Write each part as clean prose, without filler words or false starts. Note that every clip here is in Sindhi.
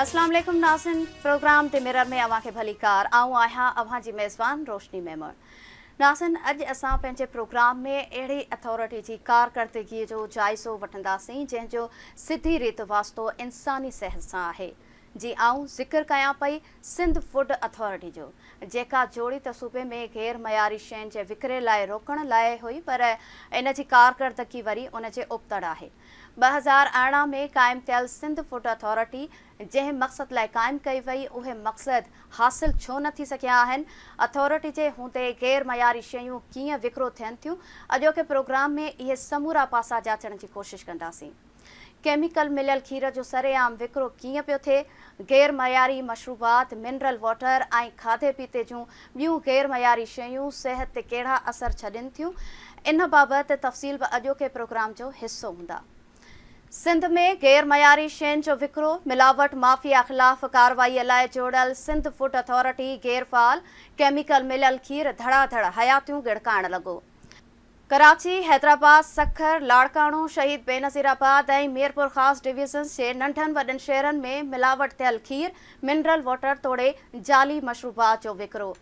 اسلام عليڪم ناظرين، پروگرام the mirror ۾ اوهان کي ڀليڪار. آئون آهيان اوهان جي ميزبان روشني ميمڻ. ناظرين، اڄ اسان پنهنجي پروگرام ۾ اهڙي اٿارٽي جي ڪارڪردگي جو جائزو وٺنداسين جنهن جو سڌي ريت واسطو انساني صحت سان آهي. جي آئون ذڪر ڪيان پئي سنڌ فوڊ اٿارٽي جو، جيڪا جوڙي ته صوبي ۾ غير معياري شين جي وڪري لاء روڪڻ لاء هئي، پر ان جي ڪارڪردگي وري ان جي ابتڙ آهي. 2018 ۾ قائم ٿيل سنڌ فوڊ اٿارٽي جنهن مقصد لاء قائم ڪئي وئي، اهي مقصد حاصل ڇو نه ٿي سگهيا آهن؟ اٿارٽي جي هوندي غير معياري شيون ڪيئن وڪرو ٿين ٿيون؟ اڄوڪي پروگرام ۾ اهي سمورا پاسا جاچڻ جي ڪوشش ڪنداسين. ڪيميڪل مليل کير جو سرعام وڪرو ڪيئن پيو ٿئي؟ غير معياري مشروبات، منرل واٽر ۽ کاڌي پيتي جون ٻيون غير معياري شيون صحت تي ڪهڙا اثر ڇڏين ٿيون؟ ان بابت تفصيل به اڄوڪي پروگرام جو حصو هوندا. سنڌ ۾ غير معياري شين جو وڪرو، ملاوٽ مافيا خلاف ڪارروائي لاء جوڙيل سنڌ فوڊ اٿارٽي غير فعال، ڪيميڪل مليل کير ڌڙا ڌڙ حياتيون ڳڙڪائڻ لڳو. ڪراچي، حيدرآباد، سکر، لاڙڪاڻو، شهيد بينظير آباد ۽ ميرپورخاص ڊويزنز جي ننڍن وڏن شهرن ۾ ملاوٽ ٿيل کير، منرل واٽر توڙي جعلي مشروبات جو وڪرو.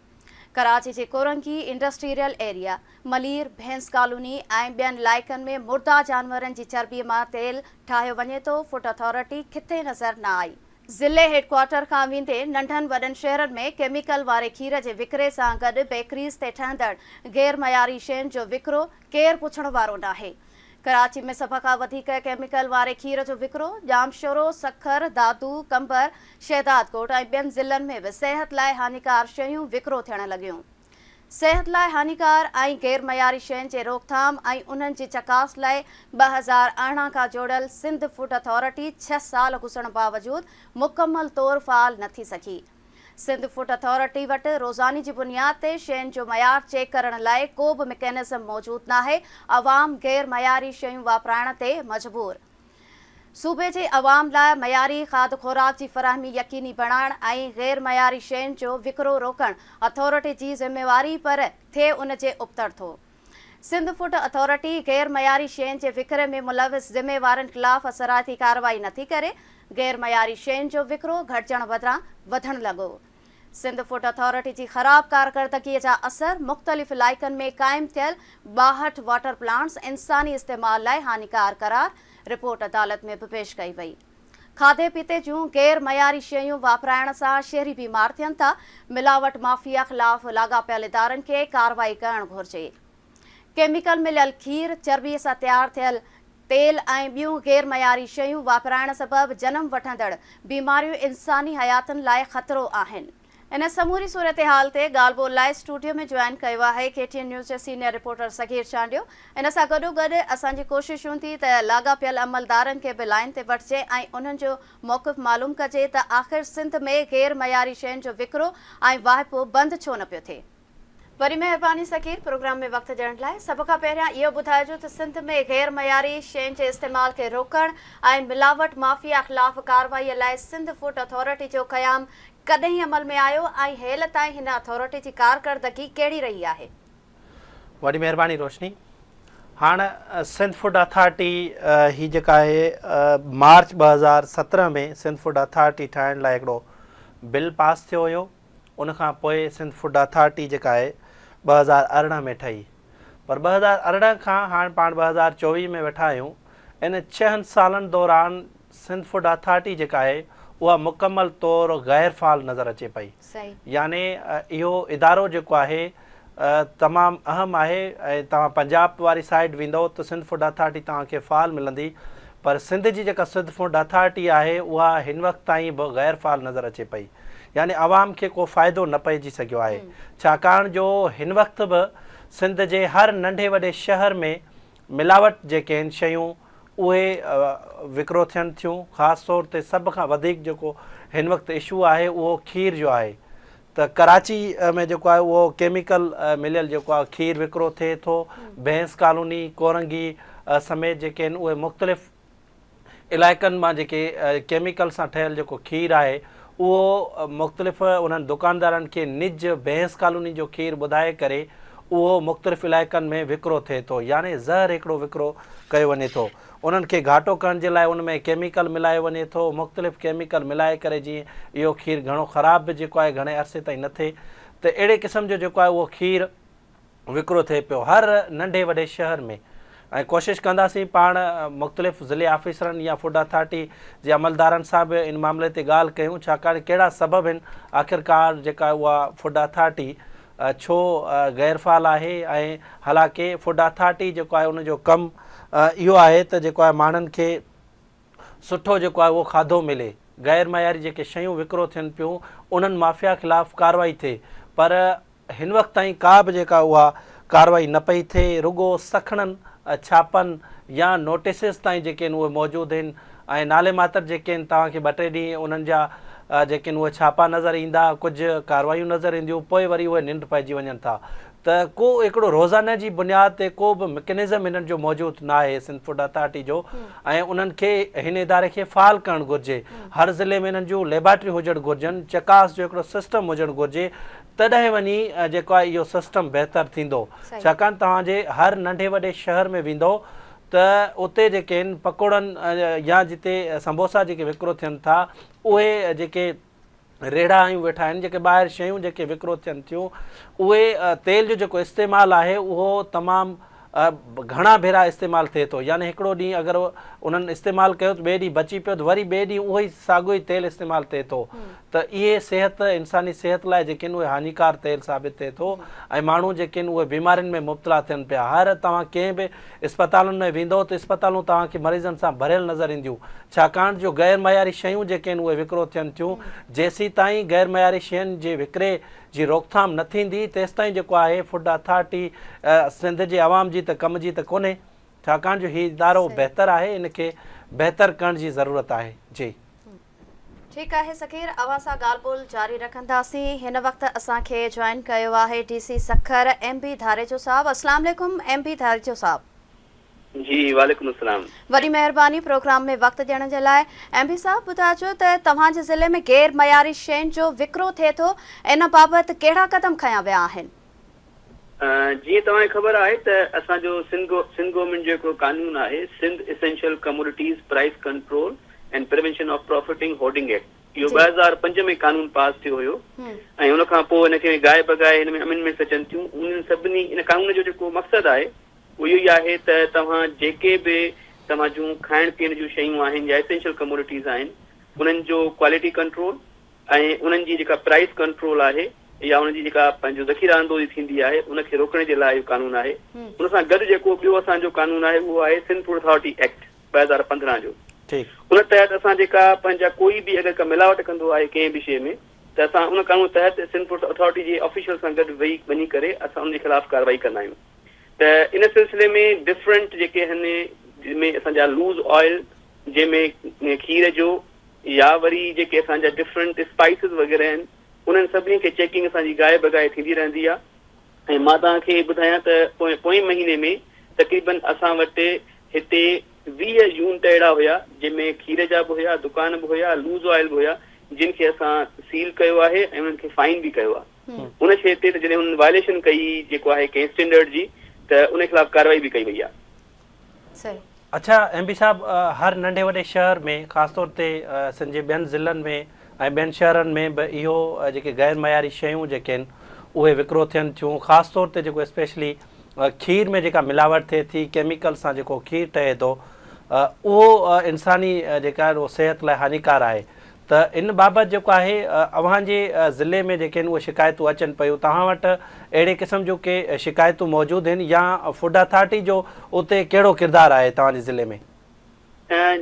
ڪراچي جي Korangi industrial area, Malir, Bhains colony ۽ ٻين علائقن ۾ مرده جانورن جي چرٻي مان تيل ٺاهيو وڃي ٿو، فوڊ اٿارٽي ڪٿي نظر نه آئي. ضلعي هيڊڪوارٽر کان ويندي ننڍن وڏن شهرن ۾ ڪيميڪل واري کير جي وڪري سان گڏ بيڪريز تي ٺهندڙ غير معياري شين جو وڪرو ڪير پڇڻ وارو ناهي. ڪراچي ۾ سڀ کان وڌيڪ ڪيميڪل واري کير جو وڪرو، ڄامشورو، سکر، دادو، قمبر، شهدادڪوٽ ۽ ٻين ضلعن ۾ به صحت لاء هاڃيڪار شيون وڪرو ٿيڻ لڳيون. صحت لاء هاڃيڪار ۽ غير معياري شين جي روڪٿام ۽ انهن جي چڪاس لاء 2018 کان جوڙيل سنڌ فوڊ اٿارٽي 6 سال گذرڻ باوجود مڪمل طور فعال نه ٿي سگهي. سنڌ فوڊ اٿارٽي وٽ روزاني جي بنياد تي شين جو معيار چيڪ ڪرڻ لاء ڪو به مڪينزم موجود ناهي، عوام غير معياري شيون واپرائڻ تي مجبور. صوبي جي عوام لاء معياري کاڌ خوراڪ جي فراهمي يقيني بڻائڻ ۽ غير معياري شين جو وڪرو روڪڻ اٿارٽي جي ذميواري، پر ٿئي ان جي ابتڙ ٿو. سنڌ فوڊ اٿارٽي غير معياري شين جي وڪري ۾ ملوث ذميوارن خلاف اثرائتي ڪارروائي نٿي ڪري، غير معياري شين جو وڪرو گهٽجڻ بدران وڌڻ لڳو. سنڌ فوڊ اٿارٽي جي خراب ڪارڪردگي جا اثر مختلف علائقن ۾ قائم ٿيل 62 واٽر پلانٽس انساني استعمال لاء هاڃيڪار قرار، رپورٽ عدالت ۾ به پيش ڪئي وئي. کاڌي پيتي جون غير معياري شيون واپرائڻ سان شهري بيمار ٿين ٿا، ملاوٽ مافيا خلاف لاڳاپيل ادارن کي ڪارروائي ڪرڻ گهرجي. ڪيميڪل مليل کير، چرٻي سان تيار ٿيل تيل ۽ ٻيون غير معياري شيون واپرائڻ سبب جنم وٺندڙ بيماريون انساني حياتن لاء خطرو آهن. ان سموري صورتحال تي ڳالهه ٻولهه لاء اسٽوڊيو ۾ جوائن ڪيو آهي ڪي ٽي اين نيوز جي سينيئر رپورٽر صغير چانڊيو. ان سان گڏوگڏ اسان جي ڪوشش هوندي ته لاڳاپيل عملدارن کي به لائين تي وٺجي ۽ انهن جو موقف معلوم ڪجي ته آخر سنڌ ۾ غير معياري شين جو وڪرو ۽ واهپو بند ڇو نه پيو ٿئي. وڏي مهرباني صغير، پروگرام ۾ وقت ڏيڻ لاء. سڀ کان پهريان اهو ٻڌائجو ته سنڌ ۾ غير معياري شين جي استعمال کي روڪڻ ۽ ملاوٽ مافيا خلاف ڪارروائي لاء سنڌ فوڊ اٿارٽي جو قيام ڪڏهن عمل ۾ آيو ۽ هيل تائين هن اٿارٽي جي ڪارڪردگي ڪهڙي رهي آهي؟ وڏي مهرباني روشني. هاڻ سنڌ فوڊ اٿارٽي هي جيڪا آهي مارچ 2017 ۾ سنڌ فوڊ اٿارٽي ٺاهڻ لاء هڪڙو بل پاس ٿيو هيو. ان کان پوء سنڌ فوڊ اٿارٽي جيڪا آهي 2018 ۾ ٺهي پر 2018 کان هاڻ پاڻ 2024 ۾ ويٺا آهيون، ان 6 سالن دوران سنڌ فوڊ اٿارٽي جيڪا آهي اها مڪمل طور غير فعال نظر اچي پئي. يعني اهو ادارو جيڪو آهي تمام اهم آهي ۽ توهان پنجاب واري سائيڊ ويندؤ ته سنڌ فوڊ اٿارٽي توهان کي فعال ملندي پر سنڌ جي جيڪا سنڌ فوڊ اٿارٽي آهي اها هن وقت تائين به غير فعال نظر اچي پئي. يعني عوام کي ڪو فائدو نه پئجي سگهيو آهي ڇاڪاڻ جو هن وقت به سنڌ جي هر ننڍي وڏي شهر ۾ ملاوٽ جيڪي آهن شيون اهي وڪرو ٿين ٿيون، خاص طور تي سڀ کان وڌيڪ جيڪو هن وقت اشو آهي اهو کير جو آهي ته ڪراچي ۾ جيڪو آهي اهو ڪيميڪل مليل جيڪو آهي کير وڪرو ٿئي ٿو، ڀينس ڪالوني، ڪورنگي سميت جيڪي آهن اهي مختلف علائقن مان جيڪي ڪيميڪل سان ٺهيل جيڪو کير آهي اهو مختلف انهن دڪاندارن کي نج ڀينس ڪالوني جو کير ٻڌائي ڪري اهو اهو مختلف علائقن ۾ وڪرو ٿئي ٿو يعني زهر هڪڙو وڪرو ڪيو وڃي ٿو. انهن کي گهاٽو ڪرڻ جي لاء ان ۾ ڪيميڪل ملايو وڃي ٿو، مختلف ڪيميڪل ملائي ڪري جيئن اهو کير گهڻو خراب به جيڪو آهي گهڻي عرصي تائين نه ٿئي ته اهڙي قسم جو جيڪو آهي اهو کير وڪرو ٿئي پيو هر ننڍي وڏي شهر ۾ ۽ ڪوشش ڪنداسين پاڻ مختلف ضلعي آفيسرن يا فوڊ اٿارٽي جي عملدارن سان به ان معاملي تي ڳالهه ڪيون ڇاڪاڻ ڪهڙا سبب آهن آخرڪار جيڪا اها فوڊ اٿارٽي ڇو غير فعال آهي ۽ حالانڪه فوڊ اٿارٽي جيڪو آهي ان جو ڪم اهو آهي ته جيڪو آهي ماڻهن کي سٺو جيڪو آهي اهو کاڌو ملي، غير معياري جيڪي شيون وڪرو ٿين پيون انهن مافيا خلاف ڪارروائي ٿئي پر هن وقت تائين ڪا به جيڪا اها ڪارروائي نه پئي ٿئي رڳو سکڻن ڇاپن يا نوٽيسز تائين جيڪي آهن اهي موجود آهن ۽ نالي ماتر جيڪي آهن توهان کي ٻه ٽي ڏينهن انهن جا جيڪي آهن اهي ڇاپا نظر ايندا ڪجهه ڪارروايون نظر اينديون پوء وري اهي ننڊ پئجي وڃن ٿا ته ڪو هڪڙو روزانه جي بنياد تي ڪو به مڪينزم هنن جو موجود ناهي سنڌ فوڊ اٿارٽي جو ۽ انهن کي هن اداري کي فعال ڪرڻ گهرجي هر ضلعي ۾ انهن جون ليبارٽريون هجڻ گهرجن چڪاس جو هڪڙو سسٽم هجڻ گهرجي تڏهن وڃي جيڪو آهي اهو سسٽم بهتر ٿيندو ڇاڪاڻ توهان جي هر ننڍي وڏي شهر ۾ ويندو ته اتي جيڪي آهن پڪوڙن يا جتي سمبوسا جيڪي وڪرو ٿين ٿا اهي جيڪي ريڙها آيون ويٺا آهن جيڪي ٻاهر شيون جيڪي وڪرو ٿين ٿيون اهي تيل جو جيڪو استعمال آهي اهو تمام گهڻا ڀيرا استعمال ٿئي ٿو يعني هڪڙو ڏينهن اگر انهن استعمال ڪيو ته ٻئي ڏينهن بچي پيو ته وري ٻئي ڏينهن اهو ئي ساڳيو ئي تيل استعمال ٿئي ٿو ته اهي صحت انساني صحت لاء جيڪي آهن اهي هاڃيڪار تيل ثابت ٿئي ٿو ۽ ماڻهو جيڪي آهن اهي بيمارين ۾ مبتلا ٿين پيا هر توهان ڪنهن به اسپتالن ۾ ويندؤ ته اسپتالون توهان کي مريضن سان ڀريل نظر اينديون، ڇاڪاڻ جو غير معياري شيون جيڪي آهن اهي وڪرو ٿين ٿيون، جيسيتائين غير معياري شين جي وڪري جي روڪٿام نه ٿيندي تيستائين جيڪو آهي فوڊ اٿارٽي سنڌ جي عوام جي ته ڪم جي ته ڪونهي، ڇاڪاڻ جو هي ادارو بهتر آهي ان کي بهتر ڪرڻ جي ضرورت آهي. جي. ٺيڪ آهي سکير اوهان سان ڳالهه ٻولهه جاري رکنداسين هن وقت اسان کي جوائن ڪيو آهي D C Sukkur M B Dharejo صاحب السلام عليڪم ايم بي ڌاريجو صاحب. جي وعليڪم السلام. وڏي مهرباني پروگرام ۾ وقت ڏيڻ جي لاء ايم بي صاحب ٻڌائجو ته توهان جي ضلعي ۾ غير معياري شين جو وڪرو ٿئي ٿو ان بابت ڪهڙا قدم کنيا ويا آهن. جيئن توهان کي خبر آهي ته اسان جو سنڌ سنڌ گورنمينٽ جو هڪڙو قانون آهي Sindh essential commodities price control and prevention of profiting hoarding act اهو 2005 ۾ قانون پاس ٿيو هيو ۽ ان کان پوء ان کي گاهي بگاهي هن ۾ امينڊمينٽس اچن ٿيون انهن سڀني ان قانون جو جيڪو مقصد آهي اهو اهو ئي آهي ته توهان جيڪي به توهان جون کائڻ پيئڻ جون شيون آهن يا اسينشل ڪموڊٽيز آهن انهن جو ڪوالٽي ڪنٽرول ۽ انهن جي جيڪا پرائيس ڪنٽرول آهي يا انهن جي جيڪا پنهنجو ذخيره اندوزي ٿيندي آهي ان کي روڪڻ جي لاء اهو قانون آهي. ان سان گڏ جيڪو ٻيو اسان جو قانون آهي اهو آهي سنڌ فوڊ اٿارٽي ايڪٽ 2015 جو. ان تحت اسان جيڪا پنهنجا ڪوئي به اگر ڪا ملاوٽ ڪندو آهي ڪنهن به شيء ۾ ته اسان ان قانون تحت سنڌ فوڊ اٿارٽي جي آفيشل سان گڏ ويهي وڃي ڪري اسان ان جي خلاف ڪارروائي ڪندا آهيون ته ان سلسلي ۾ ڊفرنٽ جيڪي هن جنهن ۾ اسان جا لوز آئل جنهن ۾ کير جو يا وري جيڪي اسان جا ڊفرنٽ اسپائسز وغيره آهن انهن سڀني کي چيڪنگ اسان جي گاهي بگاهي ٿيندي رهندي آهي ۽ مان توهان کي ٻڌايان ته پوئين پوئين مهيني ۾ تقريبن اسان وٽ هتي 20 يونٽ اهڙا هيا جنهن ۾ کير جا به هيا دڪان به هيا لوز آئل به هيا جن کي اسان سيل ڪيو آهي ۽ انهن کي فائن به ڪيو آهي ان شيء تي ته جڏهن انهن وائليشن ڪئي جيڪو آهي ڪنهن اسٽينڊرڊ جي ته ان خلاف ڪارروائي به ڪئي وئي آهي. صحيح. اڇا ايم بي صاحب هر ننڍي وڏي شهر ۾ خاص طور تي سنڌ جي ٻين ضلعن ۾ ۽ ٻين شهرن ۾ به اهو جيڪي غير معياري شيون جيڪي آهن اهي وڪرو ٿين ٿيون خاص طور تي جيڪو اسپيشلي کير ۾ جيڪا ملاوٽ ٿئي ٿي ڪيميڪل سان جيڪو کير ٺهي ٿو اهو انساني جيڪا آهي اهو صحت لاء هاڃيڪار آهي ته ان بابت جيڪو آهي اوهان جي ضلعي ۾ جيڪي آهن اهي شڪايتون اچن پيون توهان وٽ اهڙي قسم جون ڪي شڪايتون موجود آهن يا فوڊ اٿارٽي جو اتي ڪهڙو ڪردار آهي توهان جي ضلعي ۾؟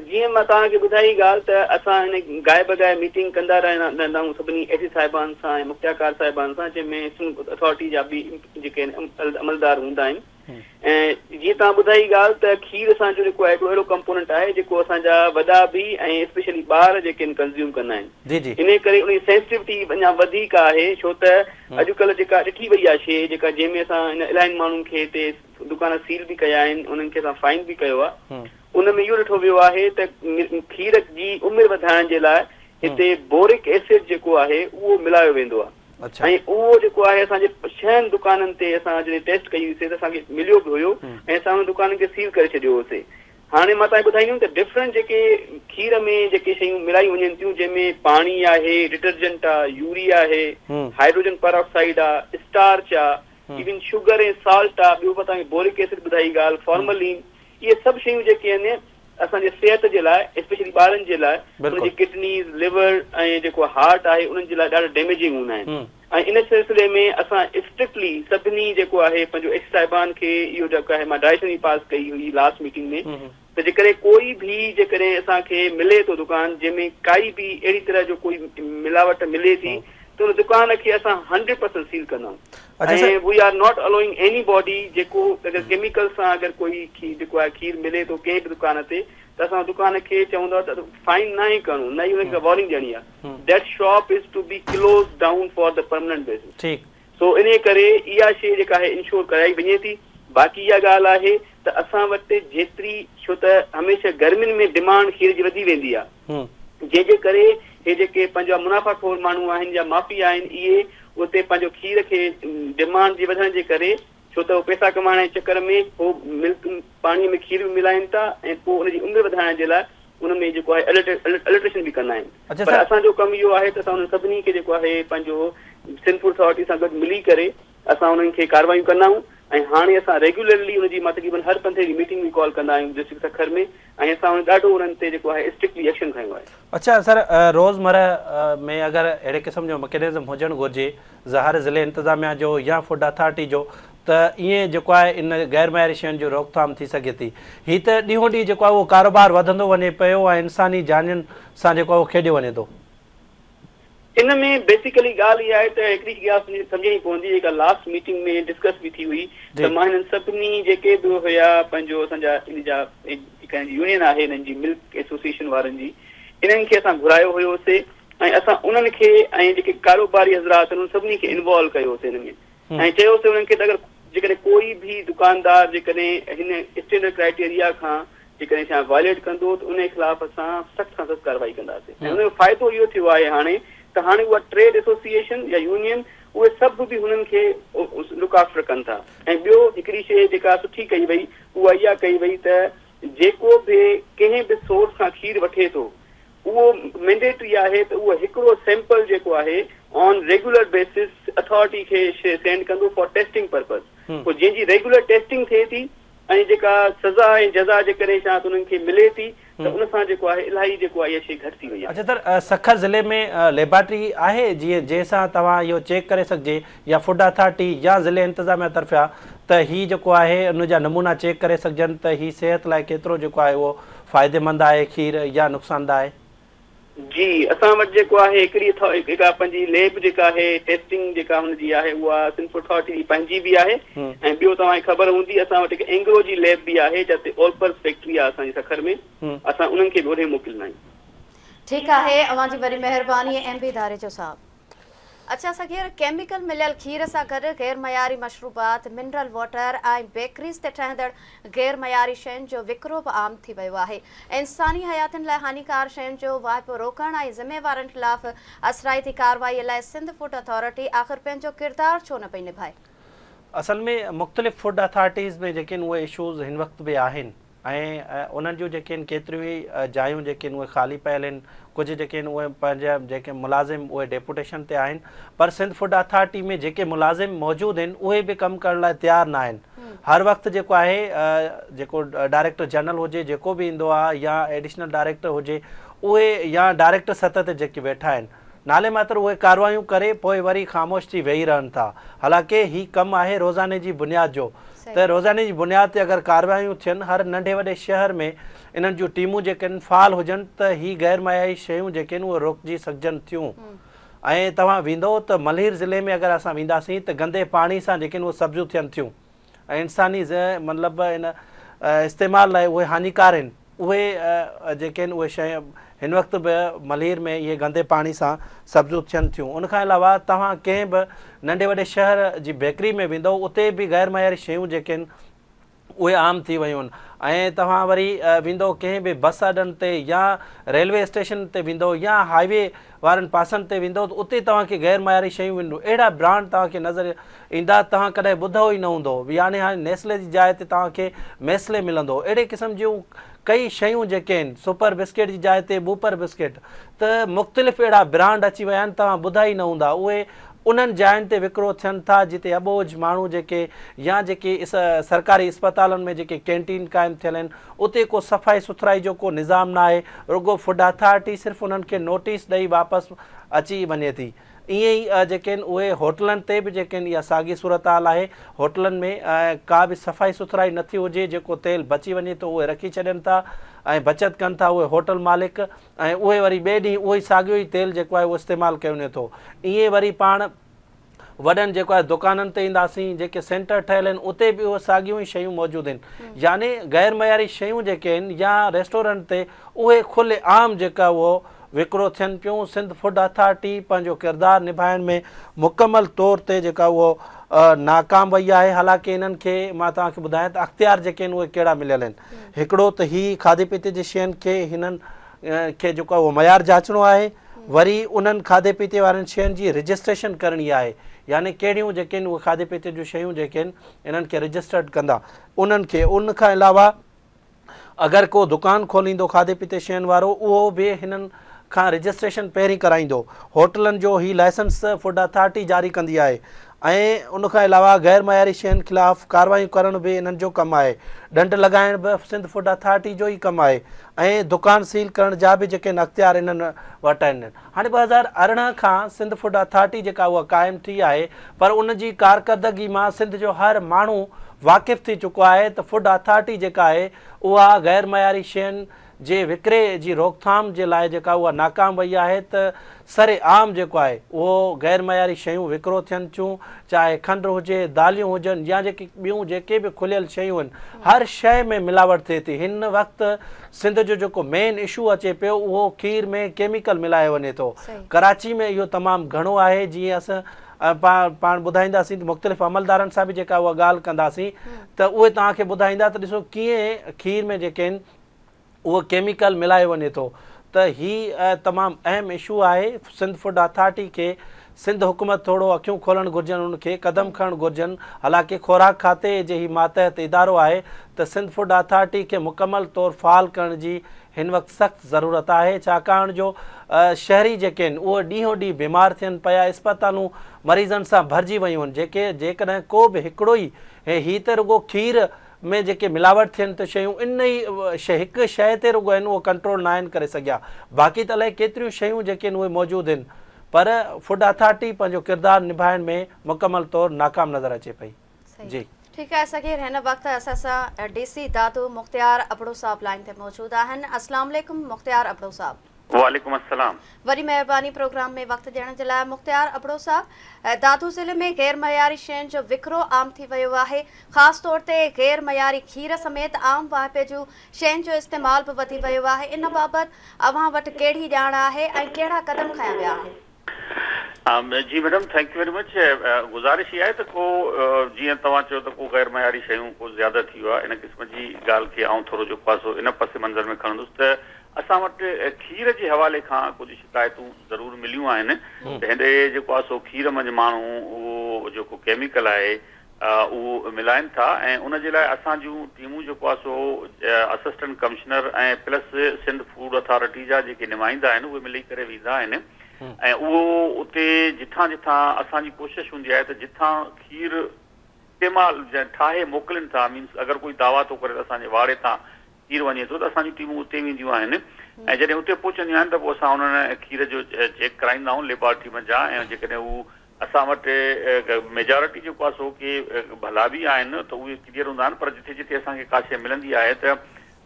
جيئن مان توهان کي ٻڌائي ڳالهه ته اسان هن گاهي بگاهي ميٽنگ ڪندا رهندا آهيون سڀني اي سي صاحبان سان ۽ مختيارڪار صاحبان سان جنهن ۾ سنڌ اٿارٽي جا به جيڪي آهن عملدار هوندا آهن ۽ جيئن توهان ٻڌائي ڳالهه ته کير اسان جو جيڪو آهي هڪڙو اهڙو ڪمپوننٽ آهي جيڪو اسان جا وڏا به ۽ اسپيشلي ٻار جيڪي آهن ڪنزيوم ڪندا آهن جي جي انهي ڪري ان جي سينسٽيوٽي اڃا وڌيڪ آهي ڇو ته اڄڪلهه جيڪا ڏٺي وئي آهي شيء جيڪا جنهن ۾ اسان هن الاهين ماڻهن کي هتي دڪان سيل به ڪيا آهن انهن کي اسان فائن به ڪيو آهي ان ۾ اهو ڏٺو ويو آهي ته کير جي عمر وڌائڻ جي لاء هتي بورڪ ايسڊ جيڪو آهي اهو ملايو ويندو آهي. ۽ اهو جيڪو آهي اسان جي ڇهن دڪانن تي اسان جڏهن ٽيسٽ ڪئي هئي سي ته اسان کي مليو به هيو ۽ اسان انهن دڪانن کي سيل ڪري ڇڏيو هو سي. هاڻي مان توهان کي ٻڌائيندم ته ڊفرنٽ جيڪي کير ۾ جيڪي شيون ملايون وڃن ٿيون جنهن ۾ پاڻي آهي، ڊٽرجنٽ آ، يوريا آهي، هائيڊروجن پيراڪسائيڊ آ، اسٽارچ آ، ايون شگر ۽ سالٽ آ، ٻيو مان توهان کي بورڪ ايسڊ ٻڌائي ڳالهه، فارملين، اهي سڀ شيون جيڪي آهن اسان جي صحت جي لاء اسپيشلي ٻارن جي لاء ان جي ڪڊنيز، ليور ۽ جيڪو هارٽ آهي انهن جي لاء ڏاڍا ڊيميجنگ هوندا آهن ۽ ان سلسلي ۾ اسان اسٽرڪٽلي سڀني جيڪو آهي پنهنجو ايڪس صاحبان کي اهو جيڪو آهي مان ڊائريڪشن به پاس ڪئي هئي لاسٽ ميٽنگ ۾ ته جيڪڏهن ڪوئي به جيڪڏهن اسان کي ملي ٿو دڪان جنهن ۾ ڪائي به اهڙي طرح جو ڪوئي ملاوٽ ملي ٿي ته ان دڪان کي اسان هنڊريڊ پرسنٽ سيل ڪندا آهيون. ۽ we are not allowing anybody جيڪو اگر ڪيميڪل سان اگر ڪوئي جيڪو آهي کير ملي ٿو ڪنهن به دڪان تي ته اسان دڪان کي چوندا ته فائن ناهي ڪرڻو نه ئي ان کي وارننگ ڏيڻي آهي that shop is to be close down for the permanent basis ٺيڪ. سو انهي ڪري اها شي جيڪا آهي انشور ڪرائي وڃي ٿي باقي اها ڳالهه آهي ته اسان وٽ جيتري ڇو ته هميشه گرمين ۾ ڊمانڊ کير جي وڌي ويندي آهي جنهن جي ڪري هي جيڪي پنهنجا منافع خور ماڻهو آهن يا مافيا آهن اهي اتي پنهنجو کير کي ڊمانڊ جي وڌڻ جي ڪري ڇو ته هو پئسا ڪمائڻ جي چڪر ۾ هو ملڪ پاڻي ۾ کير به ملائين ٿا ۽ پوء ان جي عمر وڌائڻ جي لاء ان ۾ جيڪو آهي الٽريشن به ڪندا آهن پر اسان جو ڪم اهو آهي ته اسان انهن سڀني کي جيڪو آهي پنهنجو سنڌ فوڊ اٿارٽي سان گڏ ملي ڪري اسان انهن کي ڪاروايون ڪندا آهيون ۽ هاڻي اسان ريگيولرلي ان جي مان تقريبن هر پنڌرهين ڏينهن ميٽنگ به ڪال ڪندا آهيون ڊسٽرڪٽ سکر ۾ ۽ اسان انهن ڏاڍو انهن تي جيڪو آهي اسٽرڪٽلي ايڪشن کنيو آهي. اڇا سر روزمره ۾ اگر اهڙي قسم جو مڪينزم هجڻ گهرجي ظاهر ضلعي انتظاميا جو يا فوڊ اٿارٽي جو ته ائين جيڪو آهي ان غير معياري شين جو روڪٿام ٿي سگهي ٿي. هي ته ڏينهون ڏينهن جيڪو آهي اهو ڪاروبار وڌندو وڃي پيو ۽ انساني جانين سان جيڪو آهي اهو کيڏيو وڃي ٿو. ان ۾ بيسيڪلي ڳالهه اها آهي ته هڪڙي ڳالهه سمجهڻي پوندي جيڪا لاسٽ ميٽنگ ۾ ڊسڪس به ٿي هئي ته مان هنن سڀني جيڪي به هيا پنهنجو اسان جا ان جا جيڪا يونين آهي انهن جي ملڪ ايسوسيئيشن وارن جي انهن کي اسان گهرايو هيوسي ۽ اسان انهن کي ۽ جيڪي ڪاروباري حضرات آهن انهن سڀني کي انوالو ڪيوسي ان ۾ ۽ چيوسي انهن کي ته اگر جيڪڏهن ڪوئي به دڪاندار جيڪڏهن هن اسٽينڊرڊ ڪرائيٽيريا کان جيڪڏهن ڇا وائليٽ ڪندو ته ان جي خلاف اسان سخت کان سخت ڪارروائي ڪنداسين ۽ ان جو فائدو اهو ٿيو آهي هاڻي ته هاڻي اها ٽريڊ ايسوسيئيشن يا يونين اهي سڀ به هنن کي لڪ آفٽر ڪن ٿا ۽ ٻيو هڪڙي شيء جيڪا سٺي ڪئي وئي اها اها ڪئي وئي ته جيڪو به ڪنهن به سورس کان کير وٺي ٿو اهو مينڊيٽري آهي ته اهو هڪڙو سيمپل جيڪو آهي آن ريگيولر بيسس اٿارٽي کي سينڊ ڪندو فار ٽيسٽنگ پرپز پوء جنهن جي ريگيولر ٽيسٽنگ ٿئي ٿي ۽ جيڪا سزا ۽ جزا جيڪڏهن ڇا ته انهن کي ملي ٿي ته ان سان جيڪو آهي الاهي جيڪو آهي اها شي گهٽ ٿي وئي آهي. اڇا سر سکر ضلعي ۾ ليبارٽري آهي جيئن جنهن سان توهان اهو چيڪ ڪري سگهجي يا فوڊ اٿارٽي يا ضلعي انتظاميا طرفيان ته هي جيڪو آهي ان جا نمونا چيڪ ڪري سگهجن ته هي صحت لاء ڪيترو جيڪو آهي اهو فائديمند آهي کير يا نقصانده آهي؟ جي اسان وٽ جيڪو آهي هڪڙي جيڪا پنهنجي ليب جيڪا آهي ٽيسٽنگ جيڪا هن جي آهي اها سنڌ فوڊ اٿارٽي جي پنهنجي به آهي ۽ ٻيو توهان کي خبر هوندي اسان وٽ هڪ اينگرو جي ليب به آهي جتي اولپرس فيڪٽري آهي اسان جي سکر ۾ اسان انهن کي به اوڏي موڪليندا آهيون. ٺيڪ آهي اوهان جي وڏي مهرباني ايم بي ڌاريجو صاحب. اڇا صغير ڪيميڪل مليل کير سان گڏ غير معياري مشروبات، منرل واٽر ۽ بيڪريز تي ٺهندڙ غير معياري شين جو وڪرو به عام ٿي ويو آهي. انساني حياتين لاء هاڃيڪار شين جو واهپو روڪڻ ۽ ذميوارن خلاف اثرائتي ڪارروائي لاء سنڌ فوڊ اٿارٽي آخر پنهنجو ڪردار ڇو نه پئي نڀائي؟ اصل ۾ مختلف فوڊ اٿارٽيز ۾ جيڪي آهن اهي اشوز هن وقت به آهن. ۽ انهن جون جيڪي آهن ڪيتريون ئي جايون جيڪي آهن اهي خالي پيل آهن ڪجهه جيڪي آهن اهي پنهنجا جيڪي ملازم اهي ڊيپوٽيشن تي آهن پر سنڌ فوڊ اٿارٽي ۾ جيڪي ملازم موجود آهن اهي به ڪم ڪرڻ لاء تيار نه آهن هر وقت جيڪو آهي جيڪو ڊائريڪٽر جنرل هجي جيڪو به ايندو آهي يا ايڊيشنل ڊائريڪٽر هجي اهي يا ڊائريڪٽر سطح تي جيڪي ويٺا آهن نالي ماتر اهي ڪاروايون ڪري پوء وري خاموش ٿي ويهي رهن ٿا. حالانڪه هي ڪم آهي روزاني جي بنياد جو ته روزاني جي بنياد تي اگر ڪاروايون ٿين هر ننڍي وڏي شهر ۾ انهن جون ٽيمون جيڪي آهن فعال هجن ته هي غير معياري شيون جيڪي آهن اهي روڪجي سگهجن ٿيون ۽ توهان ويندؤ ته ملير ضلعي ۾ اگر اسان وينداسين ته گندي پاڻي سان جيڪي آهن اهي سبزيون ٿين ٿيون ۽ انساني مطلب ان استعمال لاء اهي هاڃيڪار آهن. اهي جيڪي آهن اهي شيون هن وقت به ملير ۾ اهي گندي پاڻي سان سبزيون ٿين ٿيون. ان کان علاوه توهان ڪنهن به ننڍي وڏي شهر جي بيڪري ۾ ويندؤ اتي به غير معياري شيون جيڪي آهن اهي عام ٿي ويون آهن ۽ توهان وري ويندو ڪنهن به بس اڏن تي يا ريلوي اسٽيشن تي ويندو يا هاء وي وارن پاسن تي ويندو ته اتي توهان کي غير معياري شيون ملنديون، اهڙا برانڊ توهان کي نظر ايندا توهان ڪڏهن ٻڌو ئي نه هوندو، يعني هاڻي نيسلي جي جاء تي توهان کي ميسلي ملندو، اهڙي قسم جون ڪئي شيون جيڪي آهن، سپر بسڪيٽ جي جاء تي بوپر بسڪيٽ ته مختلف اهڙا برانڊ اچي ويا آهن توهان ٻڌا ئي نه هوندا، اهي انهن جاين تي وڪرو ٿين ٿا جتي اٻوجهه ماڻهو جيڪي يا جيڪي سرڪاري اسپتالن ۾ جيڪي ڪينٽين قائم ٿيل آهن اتي ڪو صفائي سٿرائي جو ڪو نظام ناهي، رڳو فوڊ اٿارٽي صرف انهن کي نوٽيس ڏئي واپس اچي وڃي ٿي. ائين ئي جيڪي آهن اهي هوٽلن تي به جيڪي آهن اها ساڳي صورتحال آهي، هوٽلن ۾ ڪا به صفائي سٿرائي نٿي هجي، جيڪو تيل بچي وڃي ٿو اهي رکي ڇڏين ٿا ۽ بچت ڪن ٿا اهي هوٽل مالڪ ۽ اهي وري ٻئي ڏينهن اهو ئي ساڳيو ئي تيل جيڪو آهي اهو استعمال ڪيو وڃي ٿو. ائين وري پاڻ وڏن جيڪو آهي دڪانن تي اينداسين جيڪي سينٽر ٺهيل آهن اتي به اهي ساڳيون ئي شيون موجود آهن يعني غير معياري شيون جيڪي آهن يا ريسٽورنٽ تي اهي کلي عام جيڪا اهو وڪرو ٿين پيون سنڌ فوڊ اٿارٽي پنهنجو ڪردار نڀائڻ ۾ مڪمل طور تي جيڪا اهو ناڪام وئي آهي حالانڪه انهن کي مان توهان کي ٻڌايان ته اختيار جيڪي آهن اهي ڪهڙا مليل آهن هڪڙو ته هي کاڌي پيتي جي شين کي هنن کي جيڪو آهي اهو معيار جاچڻو آهي وري انهن کاڌي پيتي وارين شين جي رجسٽريشن ڪرڻي آهي يعني ڪهڙيون جيڪي آهن اهي کاڌي پيتي جون شيون جيڪي آهن انهن کي رجسٽرڊ ڪندا انهن کي ان کان علاوه اگر ڪو دڪان کوليندو کاڌي پيتي شين وارو اهو به هنن کان رجسٽريشن پهرين ڪرائيندو هوٽلن جو هي لائسنس فوڊ اٿارٽي جاري ڪندي آهي ۽ ان کان علاوه غير معياري شين خلاف ڪارروايون ڪرڻ به انهن جو ڪم آهي. ڏنڊ لڳائڻ به سنڌ فوڊ اٿارٽي جو ئي ڪم آهي ۽ دڪان سيل ڪرڻ جا به جيڪي آهن اختيار انهن وٽ آهن. هاڻي 2018 کان سنڌ فوڊ اٿارٽي جيڪا اها قائم ٿي آهي پر ان جي ڪارڪردگي مان سنڌ جو هر ماڻهو واقف ٿي چڪو آهي ته فوڊ اٿارٽي جيڪا آهي اها غير معياري شين جي وڪري جي روڪٿام جي لاء جيڪا اها ناڪام وئي آهي ته سر عام جيڪو آهي اهو غير معياري شيون وڪرو ٿين ٿيون چاهي کنڊ هجي داليون هجن يا جيڪي ٻيون جيڪي به کليل شيون آهن هر شيء ۾ ملاوٽ ٿئي ٿي هن وقت سنڌ جو جيڪو مين اشو اچي پيو اهو کير ۾ ڪيميڪل ملايو وڃي ٿو ڪراچي ۾ اهو تمام گهڻو آهي جيئن اسان پاڻ ٻڌائينداسين ته مختلف عملدارن سان به جيڪا اها ڳالهه ڪنداسين ته اهي توهان کي ٻڌائيندا ته ڏسو ڪيئن کير ۾ جيڪي آهن اهو ڪيميڪل ملايو وڃي ٿو ته هي تمام اهم اشو آهي سنڌ فوڊ اٿارٽي کي سنڌ حڪومت ٿورو اکيون کولڻ گهرجن ان کي قدم کڻڻ گهرجن حالانڪه خوراڪ کاتي جي هي ماتحت ادارو آهي ته سنڌ فوڊ اٿارٽي کي مڪمل طور فعال ڪرڻ جي هن وقت سخت ضرورت آهي ڇاڪاڻ جو شهري جيڪي آهن اهي ڏينهون ڏينهن بيمار ٿين پيا اسپتالون مريضن سان ڀرجي ويون آهن جيڪي جيڪڏهن ڪو به هڪڙو ئي هي ته رڳو کير ۾ جيڪي ملاوٽ ٿين ته شيون ان ئي هڪ شيء تي رڳو آهن اهو ڪنٽرول ناهن ڪري سگهيا باقي ته الائي ڪيتريون شيون جيڪي آهن اهي موجود آهن پر فوڊ اٿارٽي پنهنجو ڪردار نڀائڻ ۾ مڪمل طور ناڪام نظر اچي پئي جي. ٺيڪ آهي صغير هن وقت اسان سان ڊي سي دادو مختيار ابڙو صاحب لائين تي موجود آهن السلام عليڪم مختيار ابڙو صاحب. وعليڪم السلام. وڏي مهرباني پروگرام ۾ وقت ڏيڻ جي لاء مختيار ابڙو صاحب دادو ضلعي ۾ غير معياري شين جو وڪرو عام ٿي ويو آهي خاص طور تي غير معياري کير سميت عام واهپي جون شين جو استعمال به وڌي ويو آهي ان بابت اوهان وٽ ڪهڙي ڄاڻ آهي ۽ ڪهڙا قدم کنيا ويا آهن. جي madam thank you very much گذارش اها آهي ته ڪو جيئن توهان چيو ته ڪو غير معياري شيون ڪو زياده ٿي ويو آهي ان قسم جي ڳالهه کي آئون ٿورو جيڪو آهي سو ان پس منظر ۾ کڻندس ته اسان وٽ کير جي حوالي کان ڪجهه شڪايتون ضرور مليون آهن ته هيڏي جيڪو آهي سو کير منجهه ماڻهو اهو جيڪو ڪيميڪل آهي اهو ملائن ٿا ۽ ان جي لاء اسان جون ٽيمون جيڪو آهي سو assistant commissioner ۽ plus Sindh food authority جا جيڪي نمائندا آهن اهي ملي ڪري ويندا آهن ۽ اهو اتي جتان جتان اسان جي ڪوشش هوندي آهي ته جتان کير استعمال ٺاهي موڪلين ٿا مينس اگر ڪوئي دعويٰ ٿو ڪري ته اسان جي واڙي تان کير وڃي ٿو ته اسان جون ٽيمون اتي وينديون آهن ۽ جڏهن اتي پهچنديون آهن ته پوء اسان انهن کير جو چيڪ ڪرائيندا آهيون ليبارٽري منجهان ۽ جيڪڏهن هو اسان وٽ ميجارٽي جيڪو آهي سو ڪي ڀلا به آهن ته اهي ڪليئر هوندا آهن پر جٿي جٿي اسان کي ڪا شيء ملندي آهي ته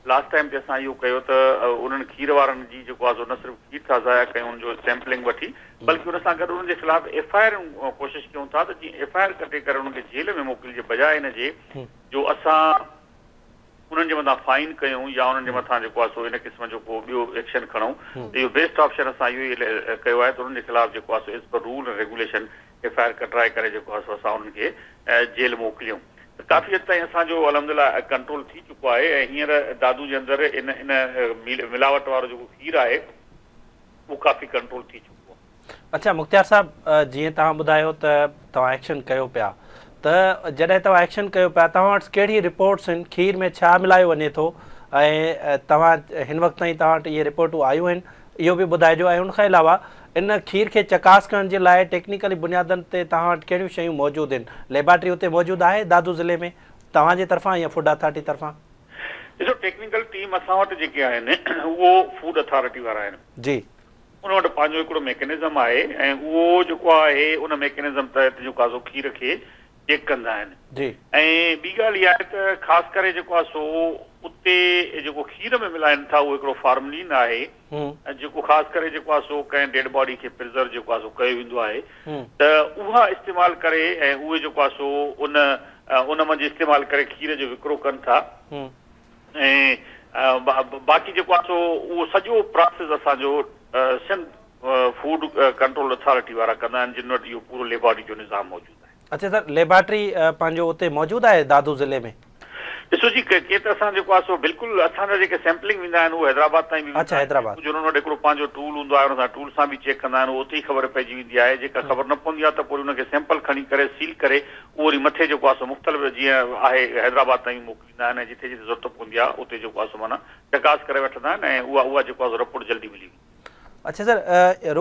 لاسٽ ٽائيم تي اسان اهو ڪيو ته انهن کير وارن جي جيڪو آهي سو نه صرف کير ٿا ضايع ڪيون ان جو سيمپلنگ وٺي بلڪه ان سان گڏ انهن جي خلاف ايف I R ڪوشش ڪيون ٿا ته جيئن ايف I R ڪٽي ڪري انهن کي جيل ۾ موڪلجي بجاء ان جي جو اسان انهن جي مٿان فائن ڪيون يا انهن جي مٿان جيڪو آهي سو ان قسم جو ڪو ٻيو ايڪشن کڻون ته اهو بيسٽ آپشن اسان اهو ئي ڪيو آهي ته انهن جي خلاف جيڪو آهي سو as per rule ۽ regulation F I R ڪٽرائي ڪري جيڪو آهي سو اسان انهن کي جيل موڪليون ته ڪافي حد تائين اسان جو الحمدلله ڪنٽرول ٿي چڪو آهي ۽ هينئر دادو جي اندر ان ان ملاوٽ وارو جيڪو کير آهي اهو ڪافي ڪنٽرول ٿي چڪو آهي. اڇا مختيار صاحب جيئن توهان ٻڌايو ته توهان ايڪشن ڪيو پيا ته جڏهن توهان ايڪشن ڪيو پيا توهان وٽ ڪهڙي رپورٽس آهن کير ۾ ڇا ملايو وڃي ٿو ۽ توهان هن وقت تائين توهان وٽ اهي رپورٽون آيون آهن اهو به ٻڌائجو ۽ ان کان علاوه ان کير کي چڪاس ڪرڻ جي لاء ٽيڪنيڪلي بنيادن تي توهان وٽ ڪهڙيون شيون موجود آهن ليبارٽري اتي موجود آهي دادو ضلعي ۾ توهان جي طرفان يا فوڊ اٿارٽي طرفان؟ ڏسو ٽيڪنيڪل ٽيم اسان وٽ جيڪي آهن اهو فوڊ اٿارٽي وارا آهن. جي. ان وٽ پنهنجو هڪڙو ميڪنزم آهي ۽ اهو جيڪو آهي ان ميڪنزم تحت جيڪو آهي سو کير کي چيڪ ڪندا آهن. جي. ۽ ٻي ڳالهه اها آهي ته خاص ڪري جيڪو آهي سو اتي جيڪو کير ۾ ملائن ٿا اهو هڪڙو فارملين آهي جيڪو خاص ڪري جيڪو آهي سو ڪنهن ڊيڊ باڊي کي پرزرو جيڪو آهي سو ڪيو ويندو آهي ته اها استعمال ڪري ۽ اهي جيڪو آهي سو ان ان منجهه استعمال ڪري کير جو وڪرو ڪن ٿا. ۽ باقي جيڪو آهي سو اهو سڄو پراسيس اسان جو سنڌ فوڊ ڪنٽرول اٿارٽي وارا ڪندا آهن جن وٽ اهو پورو ليبارٽري جو نظام موجود آهي. اڇا سر ليبارٽري پنهنجو اتي موجود آهي دادو ضلعي ۾؟ ڏسو جي ڪي ته اسان جيڪو آهي سو بلڪل اسان جا جيڪي سيمپلنگ ويندا آهن اهي حيدرآباد تائين به ويندا اڇا آهن حيدرآباد. ڪجهه انهن وٽ هڪڙو پنهنجو ٽول هوندو آهي ان سان ٽول سان به چيڪ ڪندا آهن اهو اتي ئي خبر پئجي ويندي آهي جيڪا خبر نه پوندي آهي ته پوء وري ان کي سيمپل کڻي ڪري سيل ڪري اهو وري مٿي جيڪو آهي سو مختلف جيئن آهي حيدرآباد تائين به موڪليندا آهن ۽ جتي جتي ضرورت پوندي آهي اتي جيڪو آهي سو معنيٰ چڪاس ڪري وٺندا آهن ۽ اها اها جيڪو آهي سو رپورٽ جلدي ملي ويندي. اڇا سر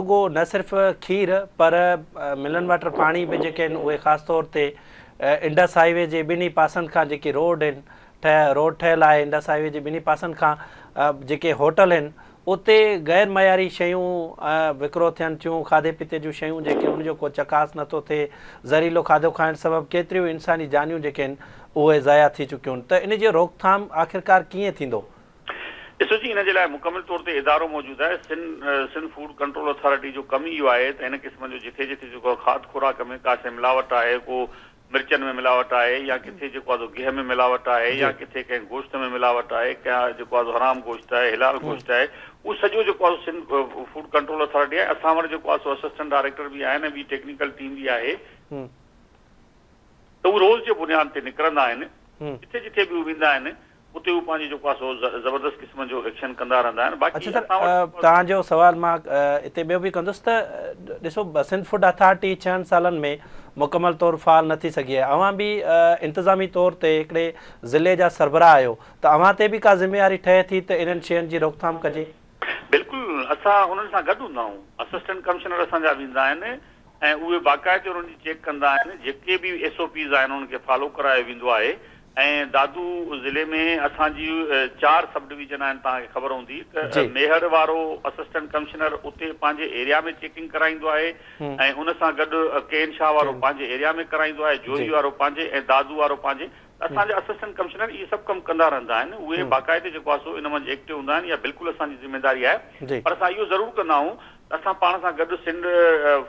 رڳو نه صرف کير پر ملن واٽر پاڻي به جيڪي آهن اهي خاص طور تي انڊس هائي وي جي ٻنهي پاسن کان جيڪي روڊ آهن ٺهه روڊ ٺهيل آهي انڊس هائي وي جي ٻنهي پاسن کان جيڪي هوٽل آهن اتي غير معياري شيون وڪرو ٿين ٿيون، کاڌي پيتي جون شيون جيڪي ان جو ڪو چڪاس نه ٿو ٿئي، زهريلو کاڌو کائڻ سبب ڪيتريون انساني جانيون جيڪي آهن اهي ضايع ٿي چڪيون آهن ته ان جي روڪٿام آخرڪار ڪيئن ٿيندو؟ ڏسو جي ان جي لاء مڪمل طور تي ادارو موجود آهي، Sindh Sindh food control authority جو ڪم ئي اهو آهي ته هن قسم جو جٿي جٿي جيڪو کاڌ خوراڪ ۾ ڪا شيء ملاوٽ آهي ڪو مرچن ۾ ملاوٽ آهي يا ڪٿي جيڪو آهي سو گيهه ۾ ملاوٽ آهي يا ڪٿي ڪنهن گوشت ۾ ملاوٽ آهي ڪا جيڪو آهي سو حرام گوشت آهي حلال گوشت آهي اهو سڄو جيڪو آهي سو سنڌ فوڊ ڪنٽرول اٿارٽي آهي اسان وٽ جيڪو آهي سو اسسٽنٽ ڊائريڪٽر به آهن ۽ ٻي ٽيڪنيڪل ٽيم به آهي ته هو روز جي بنياد تي نڪرندا آهن جٿي جٿي به هو ويندا آهن اتي هو پنهنجي جيڪو آهي سو زبردست قسم جو ايڪشن ڪندا رهندا آهن باقي اڇا سر اسان وٽ توهان جو سوال مان اتي ٻيو به ڪندس ته ڏسو سنڌ فوڊ اٿارٽي ڇهن سالن ۾ مڪمل طور فعال نه ٿي سگهي آهي اوهان به انتظامي طور تي هڪڙي ضلعي جا سربراهه آهيو ته اوهان تي به ڪا ذميواري ٺهي ٿي ته انهن شين جي روڪٿام ڪجي. بلڪل اسان انهن سان گڏ هوندا آهيون اسسٽنٽ ڪمشنر اسان جا ويندا آهن ۽ اهي باقاعدي انهن جي چيڪ ڪندا آهن جيڪي به ايس او پيز آهن انهن کي فالو ڪرايو ويندو آهي ۽ دادو ضلعي ۾ اسان جي چار سب ڊويزن آهن توهان کي خبر هوندي ته ميهڙ وارو اسسٽنٽ ڪمشنر اتي پنهنجي ايريا ۾ چيڪنگ ڪرائيندو آهي ۽ ان سان گڏ ڪين شاهه وارو پنهنجي ايريا ۾ ڪرائيندو آهي جوهي وارو پنهنجي ۽ دادو وارو پنهنجي اسان جا اسسٽنٽ ڪمشنر اهي سڀ ڪم ڪندا رهندا آهن اهي باقاعدي جيڪو آهي سو ان منجهه ايڪٽو هوندا آهن اها بلڪل اسان جي ذميداري آهي پر اسان اهو ضرور ڪندا آهيون ته اسان پاڻ سان گڏ سنڌ